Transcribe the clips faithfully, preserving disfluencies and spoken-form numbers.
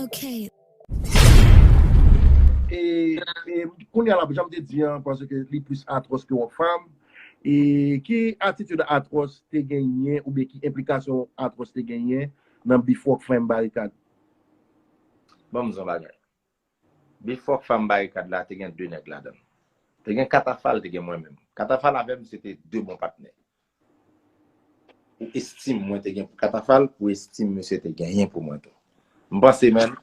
Okay. E, e kounye a la, jan m te di an, paske li plis Atwòs ke Rockfam. E ki atitid Atwòs te genyen, oubyen ki enplikasyon Atwòs te genyen nan bif Rockfam Barikad? Ban m di w yon bagay. Bif Rockfam Barikad la te gen de nèg ladan l. Te gen Katafal, te gen mwen menm. Katafal avè m, se te de bon patnè. Pou estim mwen te gen pou Katafal, pou estim misye te genyen pou mwen tou. M panse, menn,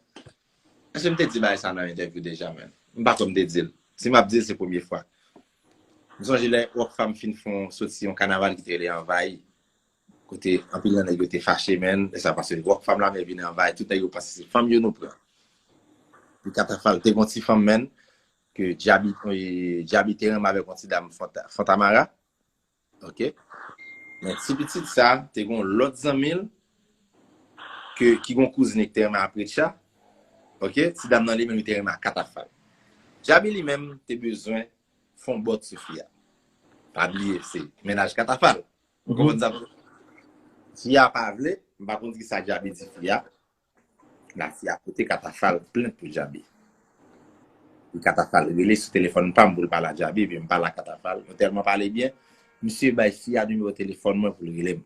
èske m te di bagay sa nan entèvyou deja, menn? M pa kwè m te di l. Si m ap di l, se premye fwa. M sonje lè Rockfam fin fè yon soti yon kanaval ki te rele Anvayi. Kote anpil nan nèg yo te fache, menn. E sa pase Rockfam la, men vin Anvayi. Tout nèg yo panse se fanm yo nou pran. Pou Katafal te gon ti fanm, menn, ke Djabi, eh, Djabi te renmen avèk yon ti dam Fonta- Fontamara. Ok. Men ti pitit sa, te gon lòt zanmi l, ke, ki gon kouzin ki te renmen Apretcha. Ok. Ti dam nan li menm, li te renmen Katafal. Djabi li menm, te bezwen fon bòt sou fi a. Pa bliye, se mennaj Katafal. Ou konprann sa? Fi a pa vle, m pa konn ki sa Djabi di fi a. La fi a pote Katafal plent pou Djabi. Pou Katafal rele sou telefòn pa m pou l pale a Djabi, epi m pale a Katafal. Nou tèlman pale byen, misye bay fi a nimewo telefòn mwen pou l rele m.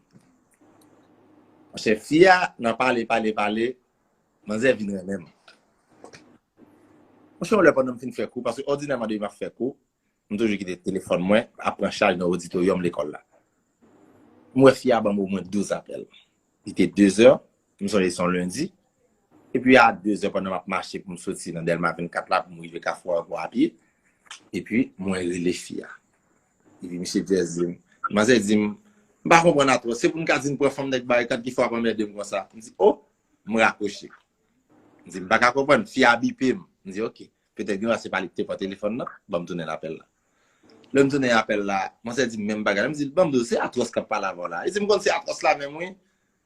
Monchè, fi a, nan pale, pale, pale, manzè vin renmen m. Monchè, yon lè pandan m fin fè kou, paske òdinèman depi m ap fè kou, m toujou kite telefòn mwen ap pran chaj nan oditoryòm lekòl la. M wè fi a ban m omwen douz apèl. Li te dezè, m sonje se yon lendi. Epi a dezè pandan m ap mache pou m soti nan Dèlma vennkat la pou m rive Kafou Ankò a pye. Epi mwen rele fi a. Epi misye Jazz di m, manzè di m, m pa konprann Atwòs, se pou n ka di n pran fanm nèg Barikad ki fè w ap anmède m konsa. M di, o, m rakwoche. M di, m pa ka konprann, fi a bipe m. M di, ok, petèt gen lè se pa li ki te pran telefòn nan, ban m tounen apèl la. Lè m tounen apèl la, manzè di m menm bagay la, m di, ban m di w, se Atwòs k ap pale avè w la. Li di m konn se Atwòs la menm wi.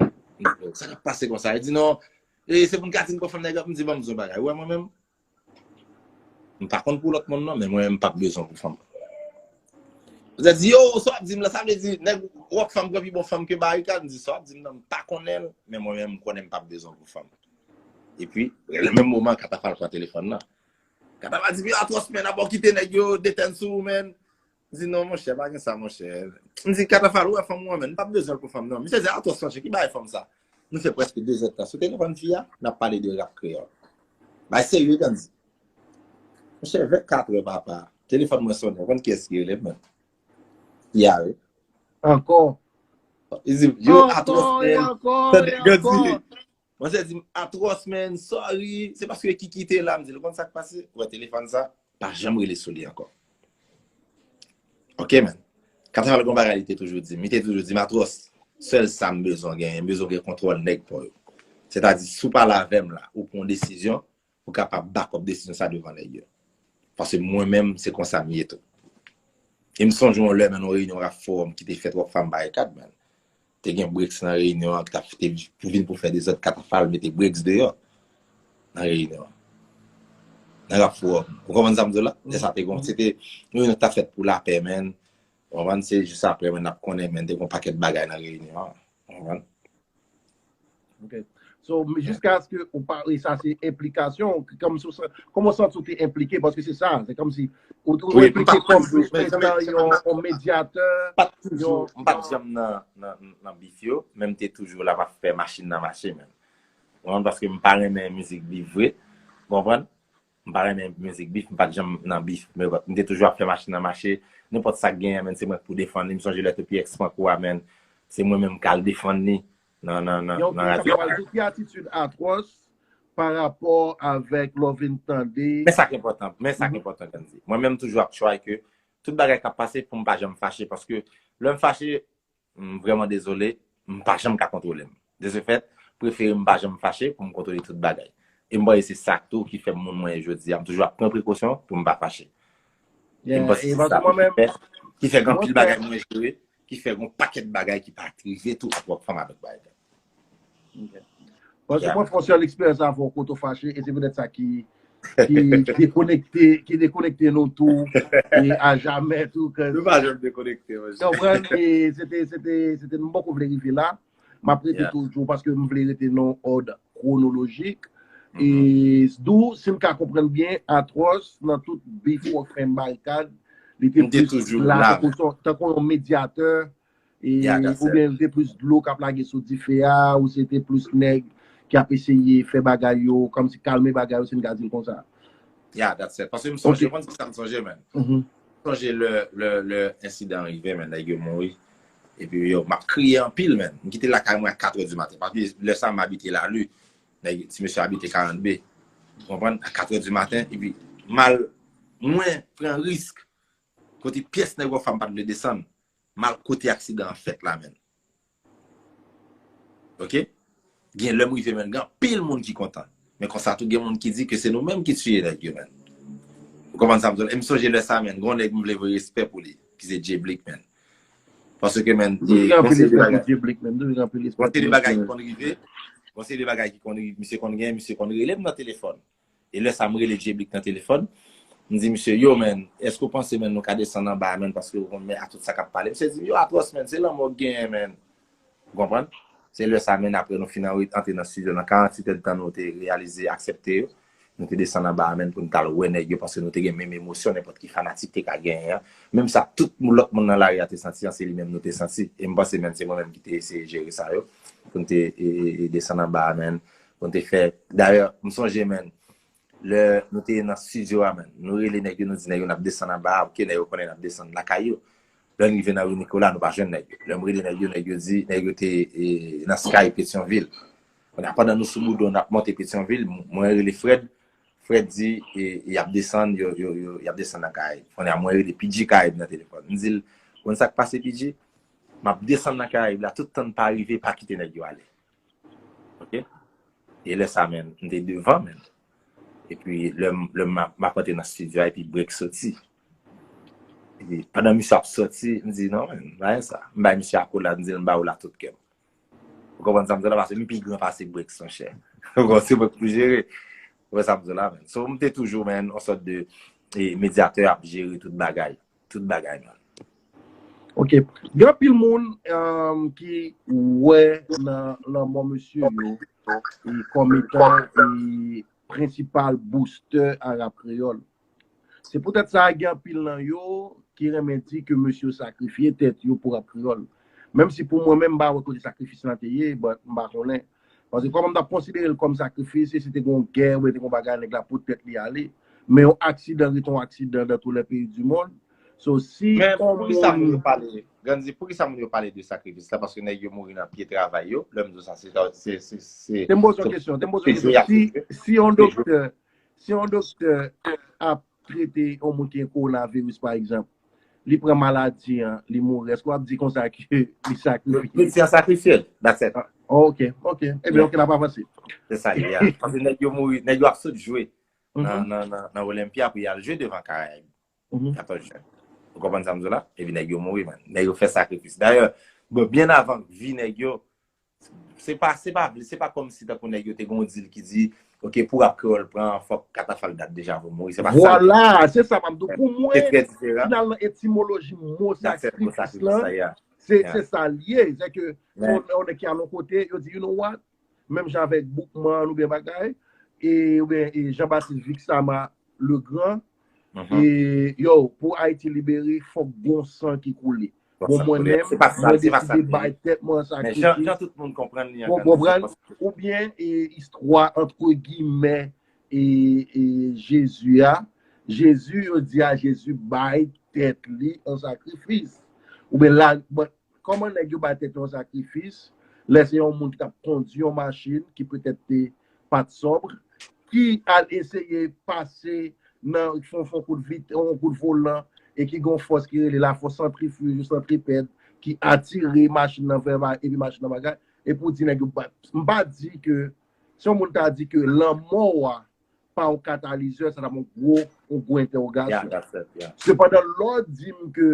M di, o, sa k ap pase konsa? Li di, non, e se pou n ka di n pran fanm nèg la, m di, ban m di w yon bagay, ou wè mwen menm? M pa konn pou lòt moun non, men mwen menm m p ap bezwen pou fanm. Manzè di, yo, sa w ap di m la, sa vle di, nèg Rockfam pran pi bon fanm ke Barikad? M di, sa w ap di m nan, m pa konnen l, men mwen menm m konnen m p ap bezwen pou fanm. Epi, nan menm moman, Katafal pran telefòn nan. Katafal di, yo, Atwòs, menn, apa w kite nèg yo detenn sou ou, menn? M di, non, monchè, pa gen sa, monchè. M di, Katafal, ou wè fanm ou an, menn, m p ap bezwen l pou fanm, non. Misye di, Atwòs, monchè, ki bagay fanm sa? Nou fè prèske de zèdtan sou telefòn fi a, n ap pale de rap kreyòl. Bay serye, Gandhi. Monchè, vennkatrè, papa. Telefòn mwen sonnen. Ou konn kiyès ki rele m, menn? Fi a, wi. Ankò. Li di, yo, Atwòs, Ankò, e menn. ankò, Tande, e Gandhi. Ankò. Manzè di m, Atwòs, menn, sorry. Se paske Kiki te la, m di l, ou konn sa k pase? Ou wè telefòn sa, pa janm rele sou li ankò. Ok, menn. Katafal gon bagay li te toujou di m. Li te toujou di m, Atwòs, sèl sa m bezwen genyen, m bezwen gen kontwòl nèg pa w yo. Sètadi, si w pale avè m la, ou pran yon desizyon, ou kapab back up desizyon sa devan nèg yo. Paske mwen menm, se konsa m ye tou. E m sonje yon lè, menn, yon reyinyon Rap Forum ki te fèt Rockfam Barikad, menn. Te gen Brix nan reyinyon an ki t ap te pou vin pou fè dezòd, Katafal mete Brix deyò nan reyinyon an. Nan Rap Forum. Ou konprann sa m di w la? Lè sa te gon, se te yon reyinyon ki t ap fèt pou lapè, menn. Ou konprann? Se jis apre, menn, n ap konnen, menn, te gon pakèt bagay nan reyinyon an. Ou konprann? Ok. So, jiskaske ou pa, e sa se enplikasyon, kòm si w sa- kòman w santi w te enplike, paske se sa, se kòm si ou, ou Wi, m enplike pa- kòm men- men- prezidan, yon, yon medyatè, M pa t toujou, yon, m pa t janm nan, nan, nan bif yo, men m te toujou la ap fè machin nan mache, menn. Ou konprann? Paske m pa renmen mizik bif vre. Ou konprann? M pa renmen mizik bif, m pa t janm nan bif. Men m te toujou ap fè machin nan mache. Nenpòt sa k genyen, menn, se mwen k pou defann li. M sonje lè Topi X pran kou a, menn. Se mwen menm k al defann li nan, nan, nan, yon nan ki radyo. Sa pral di ki atitid Atwòs pa rapò avèk lè w vin tande. Men sa k enpòtan, men sa k enpòtan, Gandhi. Mwen menm toujou ap try ke tout bagay k ap pase pou m pa janm fache, paske lè m fache, m vrèman dezole, m pa janm ka kontwole m. De ce fait, prefere m pa janm fache pou m kontwole tout bagay. E m panse se sa tou ki fè m moun mwen ye jodi a. M toujou ap pran prekosyon pou m pa fache. E m panse se sa tou ki fè, ki fè gen anpil bagay mwen jere, ki fè gen yon pakèt bagay ki pa t rive tou ak Rockfam avèk bagay. Paske mwen fè yon sèl eksperyans avè w kote w fache, e se petèt sa ki, ki dekonekte, ki dekonekte nou tou e ajamè tou. Nou pa janm dekonekte, monchè. Konprann? E se te, se te, se te, m poko vle rive la. M ap rete toujou paske m vle rete nan òd kwonolojik. E Sdou, si m ka konprann byen, Atwòs, nan tout bif ou fè barikad, li te plis la tankou yon medyatè, oubyen li te plis dlo k ap lage sou dife a, ou se te plis nèg ki ap eseye fè bagay yo, kòmsi kalme bagay yo, si n ka di l konsa. Yeah, that's it. Paske m sonje, ou konn sa m sonje, man. M sonje lè, lè, lè ensidan an rive, man, nèg yo mouri. Epi yo, m ap kriye anpil, man. M kite lakay mwen a katrè di maten. Paske lè sa m abite Lali. Nèg, ti mesye abite karannde. Ou konprann? A katrè di maten. Epi m al, mwen pran risk. Kote pyès nèg wè fanm pa t vle desann. M al kote aksidan an fèt la, man. Ok? Gen lè m rive, man, gen anpil moun ki kontan. Men konsa tou gen moun ki di ke se nou menm ki tiye nèg yo, man. Ou konprann sa m di w la? E m sonje lè sa, man, gon nèg m vle voye respè pou li, ki se Djeblik, man. Paske, man, gon seri de bagay ki konn rive, gon seri de bagay ki konn rive, misye konn gen, misye konn rele m nan telefòn. E lè sa m rele Djeblik nan telefòn, m di misye, yo, man, èske w panse, man, nou ka desann anba a, man, paske ou konn, men a tout sa k ap pale. Misye di m, yo, Atwòs, man, se lanmò k genyen, man. Ou konprann? Se lè sa, man, apre nou fin antre nan estidyo, nan karantuit èdtan nou te reyalize, aksepte yo, nou te desann anba a, man, pou n t al wè nèg yo, paske nou te gen menm emosyon nenpòt ki fanatik te ka genyen an. Menm sa tout lòt moun nan lari a te santi an, se li menm nou te santi. E m panse, man, se mwen menm ki te eseye jere sa yo, pou n te desann anba a, man, pou n te fè. Dayè, m sonje, man, lè nou te nan estidyo a, man, nou rele nèg yo, nou di nèg yo n ap desann anba a, ok, nèg yo konnen n ap desann lakay yo. Lè n rive nan ri Nikola, nou pa jwenn nèg yo. Lè m rele nèg yo, nèg yo di, nèg yo te nan Sky Petyonvil. Kounye a, pandan nou sou Boudon, n ap monte Petyonvil, mwen rele Fred. Fred di, y ap desann, yo, yo, yo, y ap desann nan Karayib. Kounye a, mwen rele P J Karayib nan telefòn. M di l, konn sa k pase, P J? M ap desann nan Karayib la, tout tan n pa rive, pa kite nèg yo ale. Ok? E lè sa, man, m te devan, man. Epi lè m, lè m ap, m ap antre nan estidyo a, epi Break soti. Epi pandan misye ap soti, m di, non, man, pa gen sa. M bay misye akolad, m di l, m ba ou la tout kè m. Ou konprann sa m di w la, paske m pi gran pase Break, monchè. Ou konprann, se mwen k pou jere. Ou konprann sa m di w la, man. So, m te toujou, man, yon sòt de medyatè ap jere tout bagay. Tout bagay, man. Ok. Gen anpil moun ki wè nan lanmò mesye yo kòm etan prensipal boustè a rap kreyòl. Se poutèt sa gen anpil nan yo ki renmen di ke mesye yo sakrifye tèt yo pou rap kreyòl. Menm si pou mwen menm, m pa wè kote sakrifis lan te ye, but m pa konnen. Paske kòman m t ap konsidere l kòm sakrifis, e si te gen yon gè oubyen te gen yon bagay, nèg la pot tèt li ale. Men yon aksidan rete yon aksidan dans tous les pays du monde. So, si Men poukisa moun yo pale, Gandhi, poukisa moun yo pale de sakrifis la? Paske nèg yo mouri nan pye travay yo. Lè m di w sa, se, se, se, se, Te m poze yon kesyon, te m poze yon kesyon. Si, si yon doktè, si yon doktè ap trete yon moun ki gen kowonaviris, pa egzanp, li pran maladi an, li mouri, èske w ap di konsa ke li sakrifye? Medsen an sakrifye l. That's it. Ok, ok. Ebyen, ok, n ap avanse. Se sa l ye a. Paske nèg yo mouri, nèg yo ap sot jwe nan, nan, nan, nan Olympia pou y al jwe devan Karayib. Katòz jen. Ou konprann sa m di w la? Epi nèg yo mouri, man. Nèg yo fè sakrifis. Dayè, bon, byen avan vi nèg yo, se pa, se pa, se pa kòmsi tankou nèg yo te gen yon dil ki di, ok, pou rap kreyòl pran, fòk Katafal dat deja pou mouri. Se pa sa. Vwala, se sa m ap di w. Pou mwen, finalman, etimoloji mo sakrifis lan, se, se sa l ye. Se ke yon nèg ki al yon kote, yo di, you know what? Menm jan avèk Boukman oubyen bagay, e, oubyen e Jean-Baptiste Vixama Legrand, e, yo, pou Ayiti libere, fòk gon san ki koule. Bon, mwen menm, mwen deside bay tèt mwen an sakrifis. Ou konprann? Oubyen e, istwa, antre gimè, e, e Jezi a, Jezi, yo di a Jezi bay tèt li an sakrifis. Oubyen la, kòman nèg yo bay tèt yo an sakrifis, lè se yon moun ki t ap kondui yon machin ki petèt te pa t sòb, ki al eseye pase nan fon, fon kout vit, yon kout volan, e ki gen yon fòs ki rele lafòs santrifij ou santripèd, ki atire machin nan vè, epi machin nan bagay, epi w di nèg yo bat. M pa di ke, si yon moun ta di ke lanmò w a pa yon katalizè, sa t ap yon gwo, yon gwo entèwogasyon. Sepandan, lè w di m ke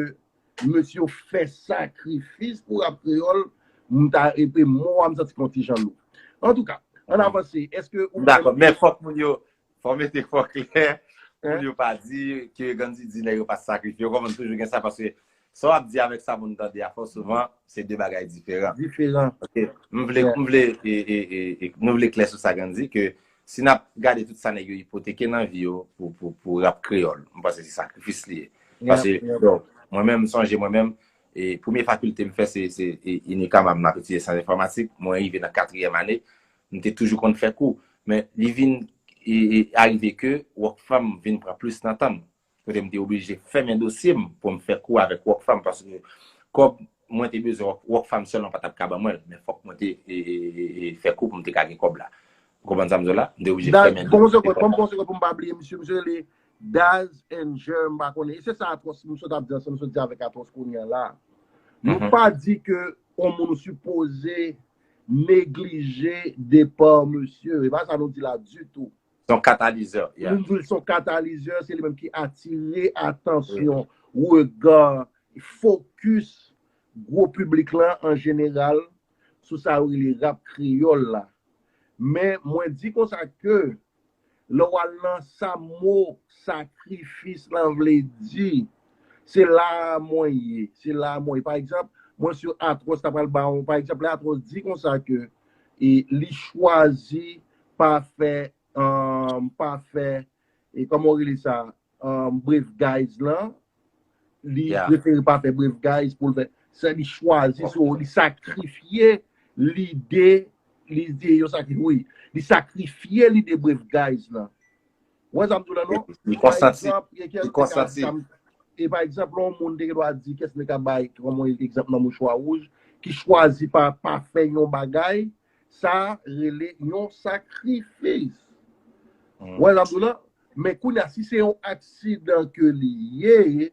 mesye yo fè sakrifis pou rap kreyòl, m ta, epi mo a, m santi l yon ti jan lou. Antouka, ann avanse. Èske ou... Dakò, men fòk moun yo, fò mete fò klè, moun yo pa di ke Gandhi di nèg yo pa t sakrifye. Ou konprann, toujou gen sa, paske sa w ap di avèk sa moun tande a, fò souvan, se de bagay diferan. Diferan. Ok. M vle, m vle, e, e, e, e, nou vle klè sou sa, Gandhi, ke Si n ap gade tout sa nèg yo ipoteke nan vi yo pou, pou, pou rap kreyòl, m panse se sakrifis li ye. Paske, yo, mwen menm, m sonje mwen menm, e premye fakilte m fè se, se e, UNICAMA, m ap etidye syans enfòmatik, mwen rive nan katriyèm ane, m te toujou konn fè kou. Men li vin e, e, arive ke Rockfam vin pran plis nan tan m. Kote m te oblije fèmen dosye m pou m fè kou avèk Rockfam, paske kòb mwen te bezwen Rock, Rockfam sèlman pa t ap ka ban mwen l, men fòk mwen te e, e, e, e, fè kou pou m te ka gen kòb la. Ou konprann sa m di w la? M te oblije fèmen dosye m. Kòman se, kòman se pou m pa bliye misye? Misye rele Daz and Jer, m pa konnen. E se sa Atwòs, m sot ap di ansanm, m sot di avèk Atwòs kounye a la. Nou pa di ke yon moun sipoze neglije depa misye. E pa sa nou di la ditou. Se yon katalizè, yeah. Nou di l se yon katalizè, se li menm ki atire atansyon, rega, fokis gwo piblik lan an jeneral sou sa yo rele rap kreyòl la. Men mwen di konsa ke lè w al nan sa mo sakrifis lan vle di, se la a mwen ye, se la a mwen ye. Pa egzanp, mwen si Atwòs ta pral ba yon, pa egzanp, lè Atwòs di konsa ke e, li chwazi pa fè, um, pa fè, e, kòman w rele sa, um, Brave Guys lan, li prefere pa fè Brave Guys pou l fè. Sa li chwazi, so, li sakrifye lide, lide, yo sakri-, wi, li sakrifye lide Brave Guys lan. Ou wè sa m di w la, non? Li konsanti. Li konsanti. E pa egzanp, lè yon moun te gen dwa di, kès nèg k ap bay, kòman egzanp nan Mouchwa Wouj, ki chwazi pa, pa fè yon bagay, sa rele yon sakrifis. Ou wè sa m di w la? Men kounye a, si se yon aksidan ke li ye,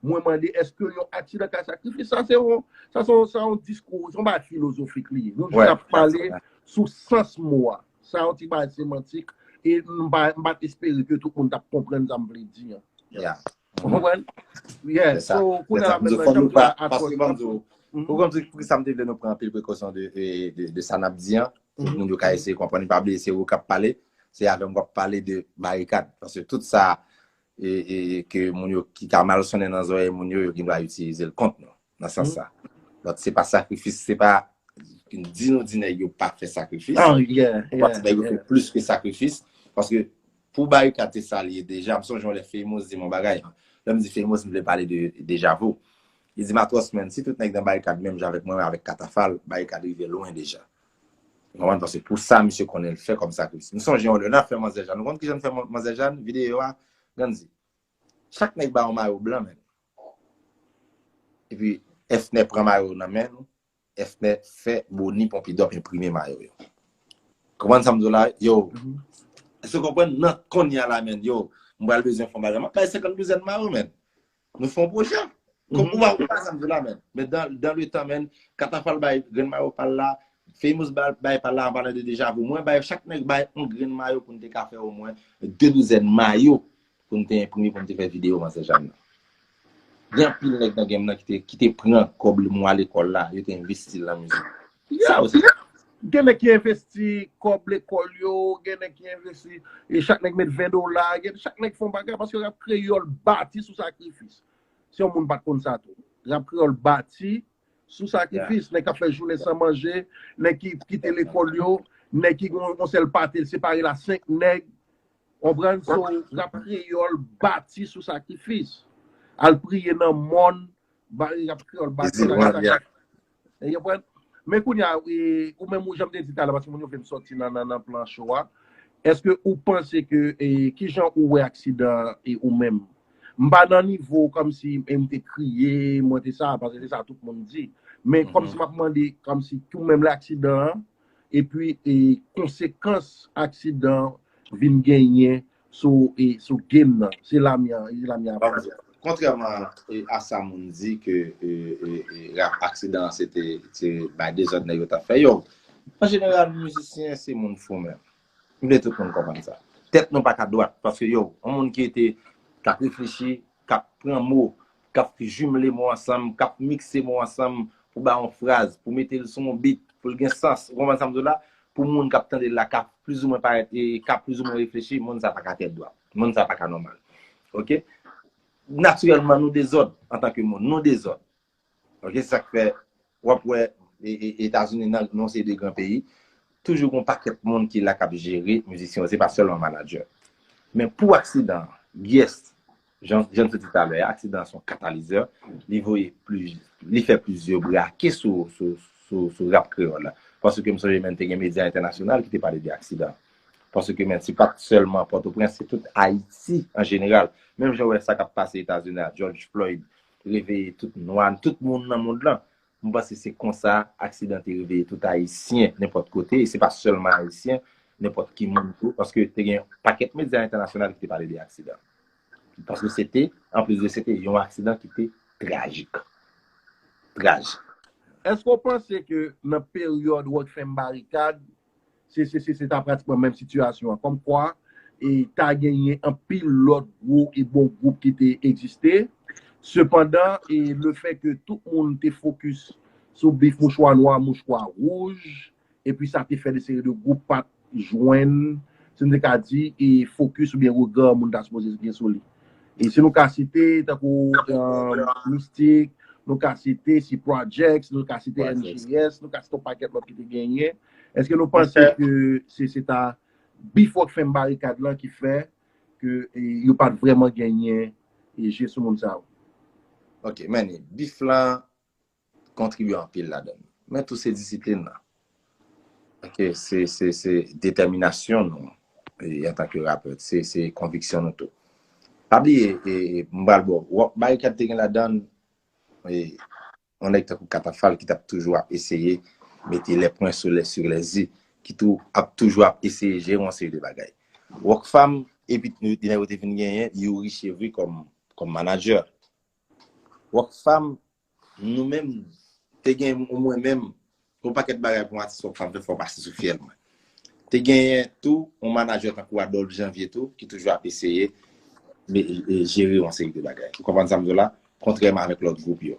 mwen mande, èske yon aksidan ka sakrifis? Sa se yon, sa se yon, sa yon diskou, se yon bagay filozofik li ye. Nou jis ap pale sou sans mo a. Sa yon ti bagay semantik, e m pa, m pa t espere ke tout moun t ap konprann sa m vle di an. Ou konprann? Yeah, so, kounye a la, menm jan m di la, paske ban m di w, pou konn di poukisa m te vle nou pran anpil prekosyon de, de, de, de sa n ap di an, pou moun yo ka eseye konprann. Pa bliye, se ou k ap pale, se avè m w ap pale de barikad. Paske tout sa e, e, ke moun yo, ki ka mal sonnen nan zòrèy moun yo, yo gen dwa itilize l kont nou, nan sans sa. Donk, se pa sakrifis, se pa di nou di nèg yo pa fè sakrifis. Ou pa di nèg yo fè plis ke sakrifis, paske pou barikad se sa li ye deja, m sonje yon lè Famous di m yon bagay. Lè m di Famous, m vle pale de Deja Vu. Li di m, Atwòs, man, si tout nèg nan barikad menm jan avèk mwen, avèk Katafal, barikad rive lwen deja. Ou konprann? Paske pou sa, misye konnen l fè kòm sakrifis. M sonje yon lè, n ap fè Manzè Jàn. Nou konn kijan n fè Manzè Jàn? Videyo a, Gandhi. Chak nèg ba yon mayo blan, men. Epi, Efner pran mayo nan men nou. Efner fè Boni Pompidou ap enprime mayo yo. Konprann sa m di w la? Yo. Èske w konprann? Nan kounye a la, men, yo, m pral bezwen fè yon bagay. M ap bay senkant douzèn mayo, men. Nou fè yon pwojè. Ou pa, ou pa sa m di w la, men. Men dan, dan le tan, men, Katafal bay grenn mayo pa l la, Famous bay, bay pa l la, an palan de Deja Vu. Mwen bay, chak nèg bay yon grenn mayo pou n te ka fè omwen de douzèn mayo pou n te enprime, pou n te fè videyo Manzè Jàn nan. Gen anpil nèg nan game nan ki te, ki te pran kòb mwa lekòl la, yo te envesti l nan mizik. Sa yo se. Gen nèg ki envesti kòb lekòl yo, gen nèg ki envesti, e chak nèg met ven dola, gen, chak nèg fè yon bagay, paske rap kreyòl bati sou sakrifis. Si yon moun pa t konn sa tou. Rap kreyòl bati sou sakrifis. Nèg k ap fè jounen san manje, nèg ki kite lekòl yo, nèg ki gen yon sèl pate, l separe l a senk nèg. Konprann? So, rap kreyòl bati sou sakrifis. Al priye nan mòn, ba, rap kreyòl bati sou sakrifis. Ou konprann? Men kounye a, e, ou menm, ou, jan m te di talè, paske moun yo vle m sòti nan, nan, nan plan cho a. Èske ou panse ke, e, kijan ou wè aksidan an, e, ou menm? M pa nan nivo kòmsi, e, m te kriye, mwen te sa, paske se sa tout moun di. Men kòmsi m ap mande, kòmsi ou menm lè aksidan an, epi, e, konsekans aksidan an vin genyen sou, e, sou game nan. Se la m ye, se la m ye ap pale. Kontrèman, e, a sa moun di ke, e, e, e, rap aksidan an se te, se bay dezòd nèg yo t ap fè yo. An jeneral, mizisyen se moun fou menm. M vle tout moun konprann sa. Tèt nou pa ka dwat, paske yo, yon moun ki rete, k ap reflechi, k ap pran mo, k ap jimle mo ansanm, k ap mikse mo ansanm pou bay yon fraz, pou mete l sou yon beat, pou l gen sans. Ou konprann sa m di w la? Pou moun k ap tande l la, k ap plizoumwen parèt, e k ap plizoumwen reflechi, moun sa pa ka tèt dwat. Moun sa pa ka nòmal. Oke? Natirèlman, nou dezòd antanke moun. Nou dezòd. Oke? Se sa k fè, w ap wè, e, e, Etazini nan, nan yon seri de gran peyi, toujou gen yon pakèt moun ki la k ap jere mizisyen yo, se pa sèlman manadjè. Men pou aksidan, yes, jan, jan n te di talè a, aksidan an se yon katalizè, li voye pli, li fè plizyè brake sou, sou, sou, sou rap kreyòl la. Paske m sonje menm te gen medya entènasyonal ki te pale de aksidan. Paske menm se pa t sèlman Pòtoprens, se tout Ayiti an jeneral. Menm jan w wè sa k ap pase Etazini a, George Floyd reveye tout nwa, tout moun nan mond lan. M panse se konsa aksidan te reveye tout Ayisyen nenpòt kote, e se pa sèlman Ayisyen, nenpòt ki moun tou, paske te gen yon pakèt medya entènasyonal ki te pale de aksidan. Paske se te, anplis de se te yon aksidan ki te trajik. Trajik. Èske w panse ke nan peryòd Rockfam Barikad, se se se se ta pratikman menm sitiyasyon an. Kòmkwa, e ta genyen anpil lòt gwo e bon gwoup ki te egziste. Sepandan, e le fè ke tout moun te fokis sou bif mouchwa nwa, mouchwa wouj, epi sa te fè de seri de gwoup pa t jwenn, si n te ka di, e fokis oubyen rega moun ta sipoze gen sou li. E si nou ka site, tankou Mistik, nou ka site si Projects, nou ka site N G S, nou ka site yon pakèt lòt ki te genyen. Èske nou panse ke se se ta bif Rockfam Barikad lan ki fè ke e, yo pa t vrèman genyen e, je sou moun sa yo? Ok, men bif lan kontribye anpil ladan l. Men tou se disiplin nan. Ok, se se se detèminasyon nou e, antanke rapè, se se konviksyon nou tou. Pa bliye, e, e, m pral ba w, Barikad te gen ladan l e, yon nèg tankou Katafal ki t ap toujou ap eseye mete les points sur les sur les i, ki tou ap toujou ap eseye jere yon seri de bagay. Rockfam, epi nèg yo te vin genyen Youri Chevry kòm kòm manadjè. Rockfam, nou menm, te gen mwen menm, yon pakèt bagay pou yon atis Rockfam fè, fò w pase sou fyèl mwen. Te genyen tou yon manadjè tankou Adolphe Janvier tou, ki toujou ap eseye jere yon seri de bagay. Ou konprann sa m di w la? Kontrèman avèk lòt gwoup yo.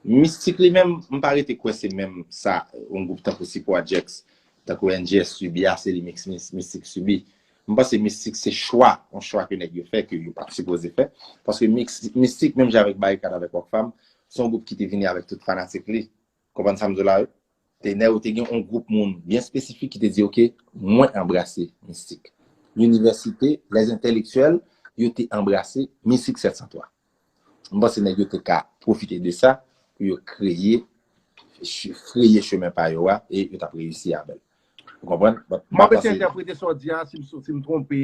Mistik li menm, m pa rete kwè se menm sa, yon gwoup tankou si Projects, tankou N G S sibi a, se li Mistik sibi. M panse Mistik se chwa, yon chwa ke nèg yo fè, ke yo pa t sipoze fè. Paske Mistik, menm jan avèk Barikad, avèk Rockfam, se yon gwoup ki te vini avèk tout fanatik li. Konprann sa m di w la wi? Te nèg yo te gen yon gwoup moun byen espesifik ki te di, ok, mwen anbrase Mistik. Linivèsite, les intellectuels, yo te anbrase Mistik sèt san twa. M panse nèg yo te ka pwofite de sa pou yo kreye, freye chemen pa yo a e yo t ap reyisi avè l. Ou konprann? M ap eseye entèprete sa w di a, si m twonpe,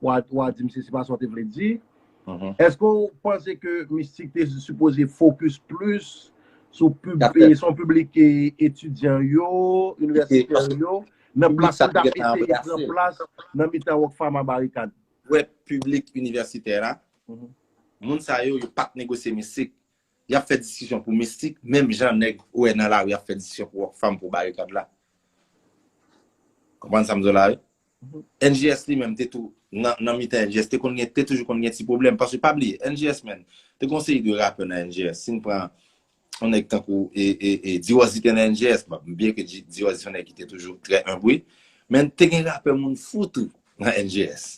w a di m si se pa sa w te vle di. Èske w panse ke Mistik te sipoze fokis plis sou pib, se yon piblik etidyan yo, inivèsitè yo, nan plas pou t ap eseye pran plas nan mitan Rockfam a Barikad? Wè piblik inivèsitè la, moun sa yo, yo pa t negosye Mistik. Y ap fè diskisyon pou Mistik, menm jan nèg ou wè nan lari ap fè diskisyon pou Rockfam, pou Barikad la. Konprann sa m di w la wi? N G S li menm te tou, nan, nan mitan N G S, te konn gen, te toujou konn gen ti pwoblèm. Paske pa bliye, N G S, menm, te gen yon seri de rapè nan N G S. Si n pran yon nèg tankou e, e, e, Diwòzi te nan N G S, bon, byen ke Diwòzi se yon nèg ki te toujou trè enb wi, men te gen rapè moun fou tou nan N G S.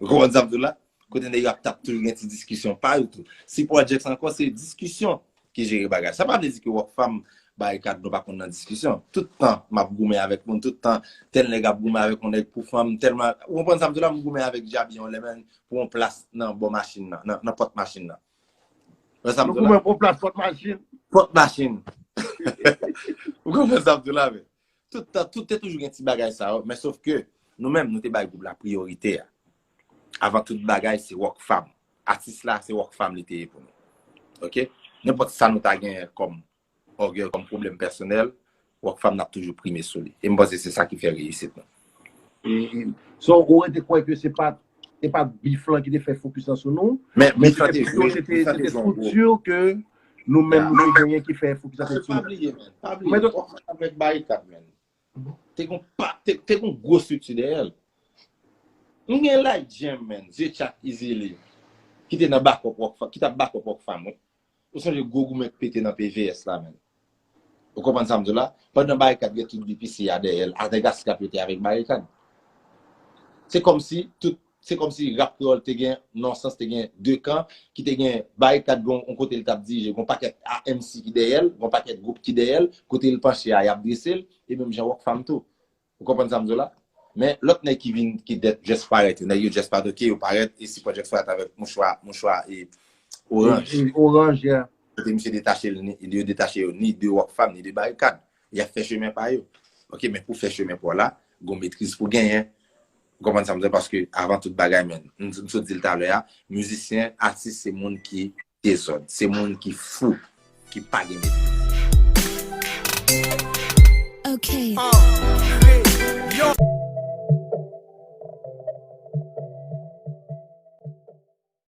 Ou konprann sa m di w la? Kote nèg yo ap t ap toujou gen ti diskisyon pa yo tou. Si Projects ankò, se diskisyon ki jere bagay. Sa pa vle di ke Rockfam, Barikad, nou pa konn nan diskisyon. Tout tan m ap goumen avèk moun, tout tan tèl nèg ap goumen avèk yon nèg pou fanm, tèlman, ou konprann sa m di w la, m goumen avèk Djabi yon lè menm pou yon plas nan bò machin nan, nan, nan pòt machin nan. Ou konprann sa m di w la? Pou yon plas pòt machin. Pòt machin. Ou konprann sa m di w la, men. Tout tan, tout te toujou gen ti bagay sa yo, men sof ke nou menm, nou te bay gwoup la priyorite a. Avan tout bagay, se Rockfam. Atis la, se Rockfam li te ye pou nou. Ok? Nenpòt sa nou ta genyen kòm ògèy, kòm pwoblèm pèsonèl, Rockfam n ap toujou prime sou li. E m panse se sa ki fè reyisit nou. So, ou rete kwè ke se pa, se pa bif lan ki te fè fokis lan sou nou, men se te pito, se te, se te estrikti ke nou menm nou te genyen ki fè fokis lan sou nou. Pa bliye, men. Pa bliye, Rockfam avèk Barikad, men. Te gon pa, te, te gon gwo estrikti dèyè l. M gen Light Jam, man, Zye Tchak Izili, ki te nan bakòp Rockfam, ki t ap bakòp Rockfam, wi. Ou sonje gwo goumen k pete nan P V S la, man. Ou konprann sa m di w la? Pandan Barikad gen tout B P C a dèyè l, atè gaskap yo te avèk Barikad. Se kòmsi tout, se kòmsi rap kreyòl te gen, nan sans te gen de kan, ki te gen Barikad gon yon kote l t ap dirije, gon pakèt M C ki dèyè l, gon pakèt gwoup ki dèyè l, kote l panche a, y ap drese l, e menm jan Rockfam tou. Ou konprann sa m di w la? Men lòt nèg ki vin, ki dèt, just parèt yo. Nèg yo just parèt, ok, yo parèt, e si pwojè sou avèk mouchwa, mouchwa e oranj. Oranj, yeah. Kote misye detache, yo detache yo ni de Rockfam, ni de Barikad. Y ap fè chemen pa yo. Ok, men pou fè chemen pa w la, gon metriz pou genyen. Ou konprann sa m di w? Paske avan tout bagay, men, m sot di l talè a, mizisyen, atis, se moun ki dezòd, se moun ki fou, ki pa gen metriz. Ok.